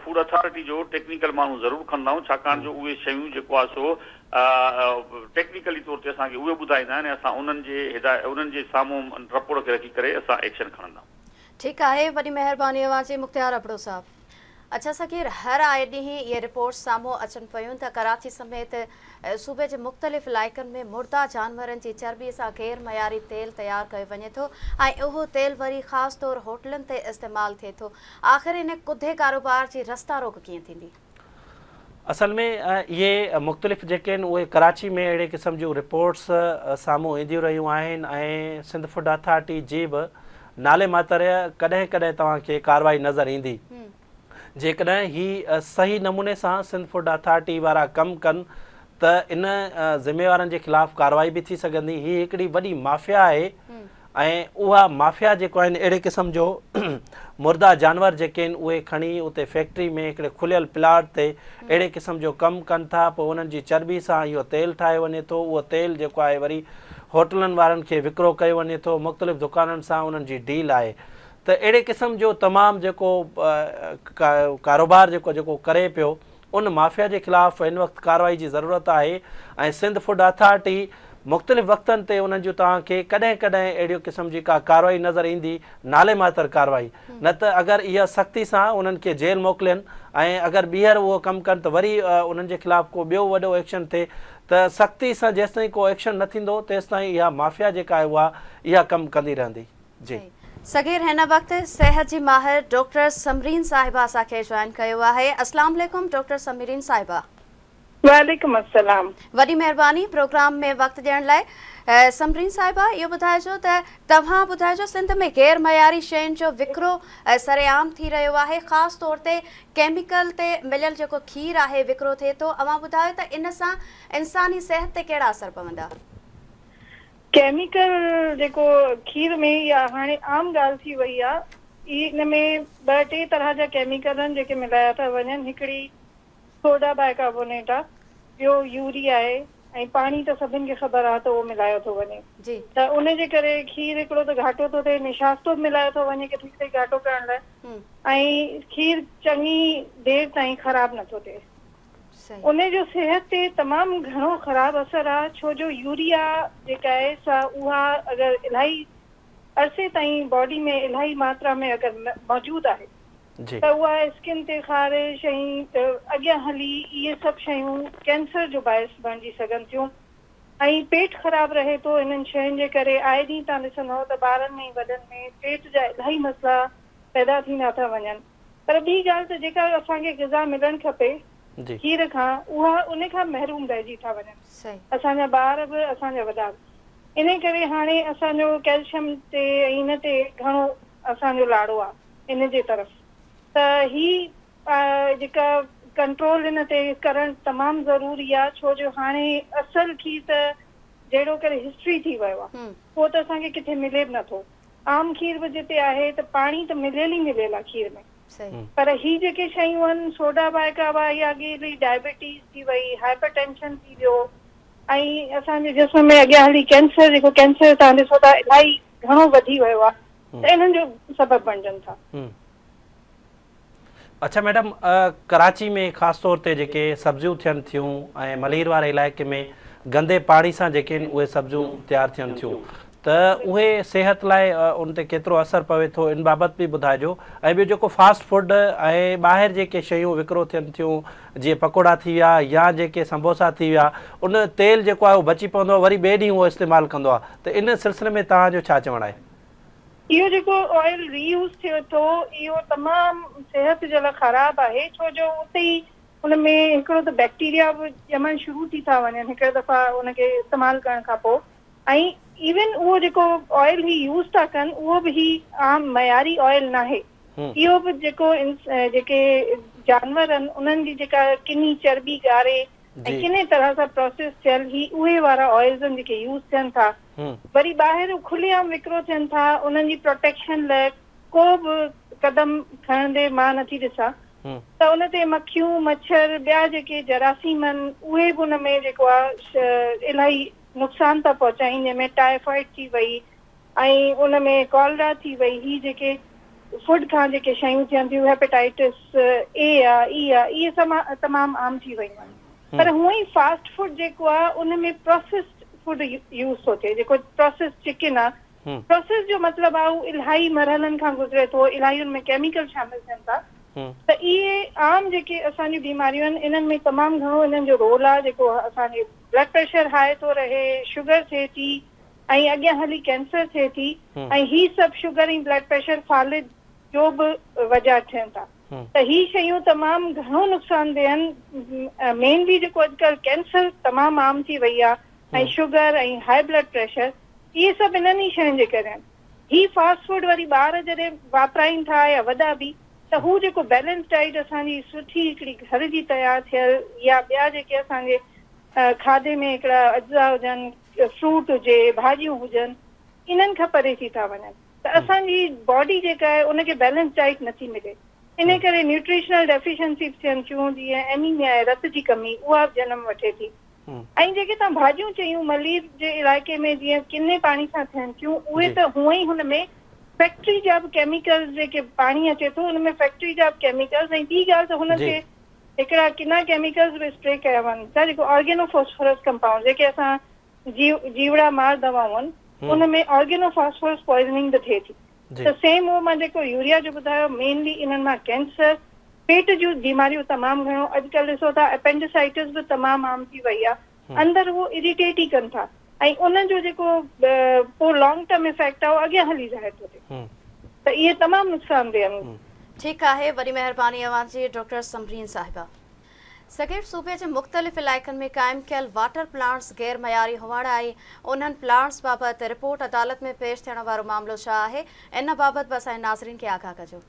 فوڊ اٿارٽي جو ٽيڪنيڪل ماڻهو ضرور کڻندا آهيون ڇاڪاڻ جو اهي شيون جيڪو آهي سو ٽيڪنيڪلي طور تي اسان کي اهي ٻڌائيندا آهن ۽ اسان انهن جي هدايت انهن جي سامهون رپورٽ کي رکي ڪري اسان ايڪشن کڻندا آهيون. ٺيڪ آهي وڏي مهرباني اوهان جي مختيار ابڙو صاحب. اڇا صغير هر آئي ڏينهن اهي رپورٽس سامهون اچن پيون ته ڪراچي سميت صوبي جي مختلف علائقن ۾ مرده جانورن جي چرٻي سان غير معياري تيل تيار ڪيو وڃي ٿو ۽ اهو تيل وري خاص طور هوٽلن تي استعمال ٿئي ٿو آخر ان ڪڌي ڪاروبار جي رستا روڪ ڪيئن ٿيندي؟ اصل ۾ اهي مختلف جيڪي آهن اهي ڪراچي ۾ اهڙي قسم جون رپورٽس سامهون اينديون رهيون آهن ۽ سنڌ فوڊ اٿارٽي جي به نالي ماتر ڪڏهن ڪڏهن توهان کي ڪارروائي نظر ايندي جيڪڏهن هي صحيح نموني سان سنڌ فوڊ اٿارٽي وارا ڪم ڪن ته ان ذميوارن جي خلاف ڪارروائي به ٿي سگهندي هي هڪڙي وڏي مافيا آهي ۽ اها مافيا جيڪو آهن اهڙي قسم جو مرده جانور جيڪي آهن اهي کڻي اتي فيڪٽري ۾ هڪڙي کليل پلاٽ تي اهڙي قسم جو ڪم ڪن ٿا پوء انهن جي چرٻي سان اهو تيل ٺاهيو وڃي ٿو اهو تيل جيڪو آهي وري هوٽلن وارن کي وڪرو ڪيو وڃي ٿو مختلف دڪانن سان انهن جي ڊيل آهي ته اهڙي قسم جو تمام جيڪو ڪاروبار جيڪو جيڪو ڪري پيو ان مافيا جي خلاف هن وقت ڪارروائي جي ضرورت آهي ۽ سنڌ فوڊ اٿارٽي مختلف وقتن تي انهن جون توهان کي ڪڏهن ڪڏهن اهڙيو قسم جي ڪا ڪارروائي نظر ايندي نالي ماتر ڪارروائي نه ته اگر اها سختي سان انهن کي جيل موڪلين ۽ اگر ٻيهر اهو ڪم ڪن ته وري انهن جي خلاف ڪو ٻيو وڏو ايڪشن ٿئي ته سختي سان جيستائين ڪو ايڪشن نه ٿيندو تيستائين اها مافيا جيڪا آهي اها اها ڪم ڪندي رهندي. جي. صغير هن وقت صحت جي ماهر ڊاڪٽر ثمرين صاحبه اسان کي جوائن ڪيو آهي. اسلام عليڪم ڊاڪٽر ثمرين صاحبه. وعليڪم السلام. وڏي مهرباني پروگرام ۾ وقت ڏيڻ لاء. ثمرين صاحبه اهو ٻڌائجو ته توهان ٻڌائجو سنڌ ۾ غير معياري شين جو وڪرو سرعام ٿي رهيو آهي خاص طور تي ڪيميڪل تي مليل جيڪو کير آهي وڪرو ٿئي ٿو اوهان ٻڌايو ته ان سان انساني صحت تي ڪهڙا اثر پوندا؟ ڪيميڪل جيڪو کير ۾ يا هاڻي عام ڳالهه ٿي وئي آ ان ۾ ٻه ٽي طرح جا ڪيميڪل آهن جيڪي ملايا ٿا وڃن هڪڙي سوڊا بائيڪاربونيٽ آ ٻيو يوريا آهي ۽ پاڻي ته سڀن کي خبر آ ته اهو ملايو ٿو وڃي ته ان جي ڪري کير هڪڙو ته گهاٽو ٿو ٿئي نشاستو به ملايو ٿو وڃي ڪٿي ڪٿي گهاٽو ڪرڻ لاء ۽ کير چڱي دير تائين خراب نٿو ٿئي ان جو صحت تي تمام گهڻو خراب اثر آ ڇو جو يوريا جيڪا آهي سا اها اگر الاهي عرصي تائين باڊي ۾ الاهي ماترا ۾ اگر موجود آهي ته اها اسڪن تي خارش ۽ اڳيان هلي اهي سڀ شيون ڪينسر جو باعث بڻجي سگهن ٿيون ۽ پيٽ خراب رهي ٿو انهن شين جي ڪري آئي ڏينهن توهان ڏسندؤ ته ٻارن ۾ وڏن ۾ پيٽ جا الاهي مسئلا پيدا ٿيندا ٿا وڃن پر ٻي ڳالهه ته جيڪا اسان کي غذا ملڻ کپي کير کان اها ان کان محروم رهجي ٿا وڃن اسان جا ٻار به اسان جا وڏا به انهي ڪري هاڻي اسان جو ڪيلشم تي ۽ ان تي گهڻو اسان جو لاڙو آ ان جي طرف ته هي جيڪا ڪنٽرول ان تي ڪرڻ تمام ضروري آ ڇو جو هاڻي اصل کير ته جهڙو ڪر هسٽري ٿي ويو آ اهو ته اسان کي ڪٿي ملي به نٿو عام کير به جتي آهي ته پاڻي ته مليل ئي مليل آ کير ۾ پر هي جيڪي شيون آهن سوڊا بائيڪارب يا اڳي ڊائبيٽيز ٿي وئي هائپر ٽينشن ٿي ويو ۽ اسان جي جسم ۾ اڳيان هلي ڪينسر جيڪو ڪينسر توهان ڏسو ٿا الاهي گهڻو وڌي ويو آ ته انهن جو سبب بڻجن ٿا. اڇا ميڊم ڪراچي ۾ خاص طور تي جيڪي سبزيون ٿين ٿيون ۽ ملير واري علائقي ۾ گندي پاڻي سان جيڪي آهن اهي سبزيون تيار ٿين ٿيون ته اهي صحت لاء ان تي ڪيترو اثر پوي ٿو ان بابت به ٻڌائجو ۽ ٻيو جيڪو فاسٽ فوڊ ۽ ٻاهر جيڪي شيون وڪرو ٿين ٿيون جيئن پڪوڙا ٿي ويا يا جيڪي سمبوسا ٿي ويا ان تيل جيڪو آهي اهو بچي پوندو آهي وري ٻئي ڏينهن اهو استعمال ڪندو آهي ته ان سلسلي ۾ توهان جو ڇا چوڻ آهي؟ اهو جيڪو آئل ري يوز ٿئي ٿو اهو تمام صحت جي لاء خراب آهي ڇو جو اتي ئي ان ۾ هڪڙو ته بيڪٽيريا به ڄمڻ شروع ٿي ٿا وڃن هڪڙي دفعا ان کي استعمال ڪرڻ کان پوء ۽ ايون اهو جيڪو آئل هي يوز ٿا ڪن اهو به هي عام معياري آئل ناهي اهو به جيڪو جيڪي جانور آهن انهن جي جيڪا ڪني چرٻي ڳاري ۽ ڪني طرح سان پروسيس ٿيل هي اهي وارا آئلز آهن جيڪي يوز ٿين ٿا وري ٻاهر کلي عام وڪرو ٿين ٿا انهن جي پروٽيڪشن لاء ڪو به قدم کڻندي مان نٿي ڏسان ته ان تي مکيون مڇر ٻيا جيڪي جراثيم آهن اهي به ان ۾ جيڪو آهي الاهي نقصان ٿا پهچائين جنهن ۾ ٽائيفائيڊ ٿي وئي ۽ ان ۾ ڪالرا ٿي وئي هي جيڪي فوڊ کان جيڪي شيون ٿين ٿيون هيپيٽائٽس اي آ اي آ اهي سڀ تمام عام ٿي ويون آهن پر هونئن ئي فاسٽ فوڊ جيڪو آ ان ۾ پروسيسڊ فوڊ يوز ٿو ٿئي جيڪو پروسيسڊ چڪن آ پروسيس جو مطلب آ هو الاهي مرحلن کان گذري ٿو الاهي ان ۾ ڪيميڪل شامل ٿين ٿا ته اهي عام جيڪي اسان جون بيماريون آهن انهن ۾ تمام گهڻو انهن جو رول آ جيڪو اسان جي بلڊ پريشر هاء ٿو رهي شگر ٿئي ٿي ۽ اڳيان هلي ڪينسر ٿئي ٿي ۽ هي سڀ شگر ۽ بلڊ پريشر فالج جو به وجه ٿين ٿا ته هي شيون تمام گهڻو نقصان ده آهن مينلي جيڪو اڄڪلهه ڪينسر تمام عام ٿي وئي آهي ۽ شگر ۽ هاء بلڊ پريشر اهي سڀ انهن ئي شين جي ڪري آهن هي فاسٽ فوڊ وري ٻار جڏهن واپرائين ٿا يا وڏا به ته هو جيڪو بيلنس ڊائيٽ اسان جي سٺي هڪڙي گهر جي تيار ٿيل يا ٻيا جيڪي اسان جي کاڌي ۾ هڪڙا اجزا هجن فروٽ هجي، ڀاڄيون هجن، انهن کان پري ٿي ٿا وڃن ته اسان جي باڊي جيڪا آهي ان کي بيلنس ڊائيٽ نٿي ملي انهي ڪري نيوٽريشنل ڊيفيشنسي به ٿين ٿيون جيئن اينيميا آهي رت جي ڪمي اها به جنم وٺي ٿي ۽ جيڪي توهان ڀاڄيون چيون ملير جي علائقي ۾ جيئن ڪني پاڻي سان ٿين ٿيون اهي ته هونئن ئي هن ۾ فيڪٽري جا به ڪيميڪلز جيڪي پاڻي اچي ٿو ان ۾ فيڪٽري جا به ڪيميڪلز ۽ ٻي ڳالهه ته هنن کي هڪڙا ڪنا ڪيميڪلز به اسپري ڪيا وڃن ٿا جيڪو آرگينو فاسفورس ڪمپائونڊ جيڪي اسان جيوڙا مار دوائون آهن ان ۾ آرگينو فاسفورس پوائزننگ به ٿئي ٿي ته سيم اهو مان جيڪو يوريا جو ٻڌايو مينلي انهن مان ڪينسر پيٽ جون بيماريون تمام گهڻو اڄڪلهه ڏسو ٿا اپينڊيسائٽس به تمام عام ٿي وئي آهي اندر اهو اريٽيٽ ئي ڪن ٿا ۽ ان جو جيڪو پوء لانگ ٽرم افيڪٽ آهي اهو اڳيان هلي ظاهر ٿو ٿئي ته اهي تمام نقصانده آهن. ٺيڪ آهي وڏي مهرباني اوهان جي ڊاڪٽر ثمرين صاحبه. صغير صوبي جي مختلف علائقن ۾ قائم ڪيل واٽر پلانٽس غير معياري هئڻ ۽ انهن پلانٽس بابت رپورٽ عدالت ۾ پيش ٿيڻ وارو معاملو ڇا آهي ان بابت به اسان جي ناظرين کي آگاهه ڪجو.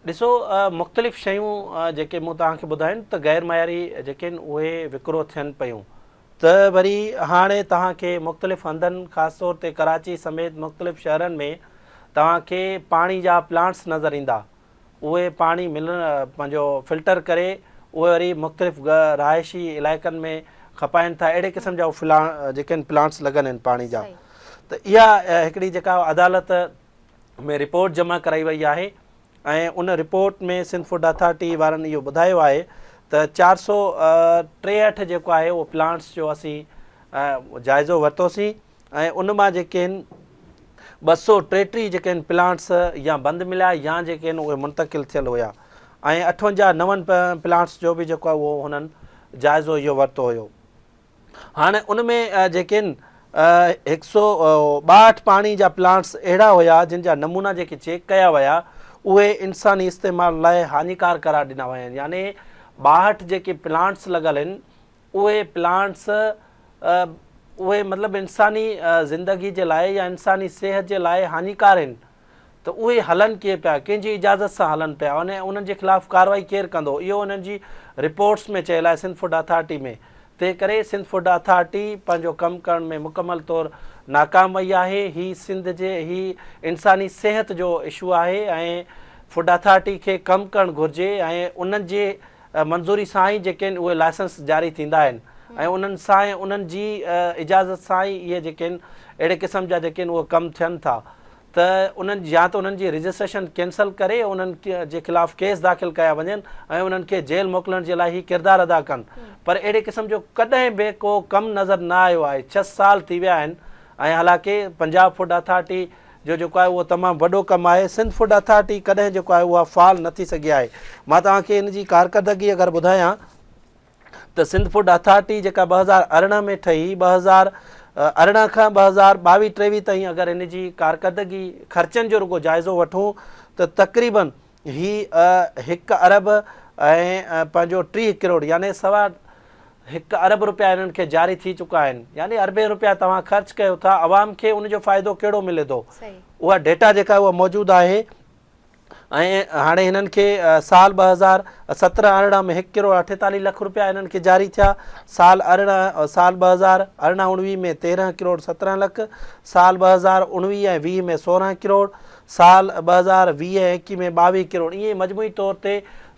ڏسو مختلف شيون جيڪي مون توهان کي ٻڌايون ته غير معياري جيڪي آهن اهي وڪرو ٿين پيون ته وري هاڻي توهان کي مختلف هنڌن خاص طور تي ڪراچي سميت مختلف شهرن ۾ توهان کي پاڻي جا پلانٽس نظر ايندا اهي پاڻي ملڻ پنهنجو فلٽر ڪري اهي وري مختلف رهائشي علائقن ۾ کپائن ٿا اهڙي قسم جا جيڪي آهن پلانٽس لڳل آهن پاڻي جا ته اها هڪڙي جيڪا عدالت ۾ رپورٽ جمع ڪرائي وئي آهي ۽ ان رپورٽ ۾ سنڌ فوڊ اٿارٽي وارن اهو ٻڌايو آهي ته 463 جيڪو آهي اهو پلانٽس جو اسين جائزو ورتوسين ۽ ان مان جيڪي آهن 233 جيڪي آهن پلانٽس يا بند مليا يا جيڪي آهن اهي منتقل ٿيل هيا ۽ 58 نون پلانٽس جو به جيڪو آهي اهو هنن جائزو اهو ورتو هيو. هاڻي ان ۾ جيڪي آهن 162 پاڻي جا پلانٽس اهڙا هيا جن جا نمونا جيڪي چيڪ ڪيا ويا اهي انساني استعمال لاء هاڃيڪار قرار ڏنا ويا آهن يعني 62 جيڪي پلانٽس لڳل آهن اهي پلانٽس اهي مطلب انساني زندگي جي لاء يا انساني صحت جي لاء هاڃيڪار آهن ته اهي هلن ڪيئن پيا ڪنهن جي اجازت سان هلن پيا ۽ انهن جي خلاف ڪارروائي ڪير ڪندو اهو انهن جي رپورٽس ۾ چيل آهي سنڌ فوڊ اٿارٽي ۾ تنهن ڪري سنڌ فوڊ اٿارٽي پنهنجو ڪم ڪرڻ ۾ مڪمل طور ناڪام وئي آهي هي سنڌ جي هي انساني صحت جو اشو آهي ۽ فوڊ اٿارٽي کي ڪم ڪرڻ گهرجي ۽ انهن جي منظوري سان ئي جيڪي آهن اهي لائسنس جاري ٿيندا آهن ۽ انهن سان ۽ انهن جي اجازت سان ئي اهي جيڪي آهن اهڙي قسم جا جيڪي آهن اهي ڪم ٿين ٿا ته انهن يا ته انهن جي رجسٽريشن ڪينسل ڪري انهن جي خلاف ڪيس داخل ڪيا وڃن ۽ انهن کي جيل موڪلڻ جي لاء هي ڪردار ادا ڪن پر اهڙي قسم جو ڪڏهن به ڪو ڪم نظر نه آيو آهي 6 سال ٿي ويا آهن ۽ حالانڪه پنجاب فوڊ اٿارٽي جو جيڪو آهي اهو تمام وڏو ڪم آهي سنڌ فوڊ اٿارٽي ڪڏهن جيڪو آهي اها فعال نه ٿي سگهي آهي مان توهان کي ان جي ڪارڪردگي اگر ٻڌايان ته سنڌ فوڊ اٿارٽي جيڪا 2018 ۾ ٺهي 2018 کان 2022 23 تائين اگر ان جي ڪارڪردگي خرچن جو رڳو جائزو وٺون ته تقريبن هي 1 ارب ۽ پنهنجو 30 ڪروڙ يعني سوا 1 ارب رپيا انهن کي جاري ٿي چڪا آهن يعني اربين رپيا توهان خرچ ڪيو ٿا عوام کي ان جو فائدو ڪهڙو ملي ٿو اها ڊيٽا جيڪا اها موجود آهي ۽ هاڻي هنن کي سال 2017 18 ۾ 1 ڪروڙ 48 لک رپيا هنن کي جاري ٿيا سال 18 سال 2018 19 ۾ 13 ڪروڙ 17 لک سال 2019 ۽ 20 ۾ 16 ڪروڙ سال 2020 ۽ 21 ۾ 22 ڪروڙ ائين مجموعي طور تي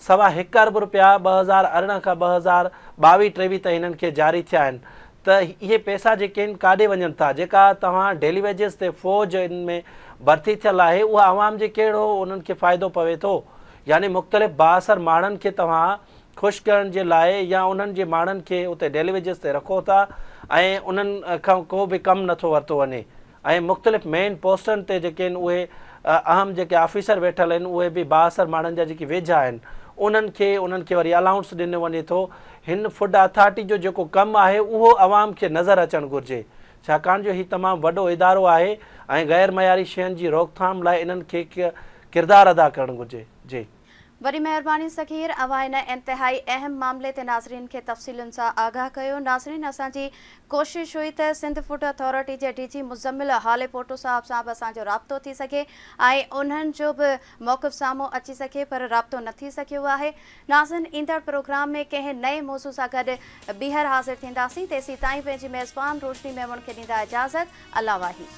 سوا هڪ ارب رپيا 2018 کان 2022 23 تائين هنن کي جاري ٿيا آهن ته اهي پئسا جيڪي آهن ڪاڏي وڃن ٿا جيڪا توهان ڊيلي ويجز تي فوج ان ۾ ڀرتي ٿيل آهي اها عوام جي ڪهڙو انهن کي فائدو پوي ٿو يعني مختلف بااثر ماڻهن کي توهان خوش ڪرڻ جي لاء يا انهن جي ماڻهن کي اتي ڊيلي ويجز تي رکو ٿا ۽ انهن کان ڪو به ڪم نٿو ورتو وڃي ۽ مختلف مين پوسٽن تي جيڪي آهن اهي اهم جيڪي آفيسر ويٺل آهن اهي به بااثر ماڻهن جا جيڪي ويجها آهن انهن کي انهن کي وري الائونس ڏنو وڃي ٿو هن فوڊ اٿارٽي جو جيڪو ڪم آهي اهو عوام کي نظر اچڻ گهرجي ڇاڪاڻ جو هي تمام وڏو ادارو آهي ۽ غير معياري شين جي روڪٿام لاء انهن کي ڪردار ادا ڪرڻ گهرجي جي. وڏي مهرباني صغير اوهان ان انتهائي اهم معاملي تي ناظرين کي تفصيلن سان آگاهه ڪيو ناظرين اسان جي ڪوشش هئي ته سنڌ فوڊ اٿارٽي جي ڊي جي مزمل هاليپوٽو صاحب سان به اسان جو رابطو ٿي سگهي ۽ انهن جو به موقف سامهون اچي سگهي پر رابطو نه ٿي سگهيو آهي ناظرين ايندڙ پروگرام ۾ ڪنهن نئين موضوع سان گڏ ٻيهر حاضر ٿينداسين تيسين تائين پنهنجي ميزبان روشني ميمڻ کي ڏيندا اجازت الله واهي.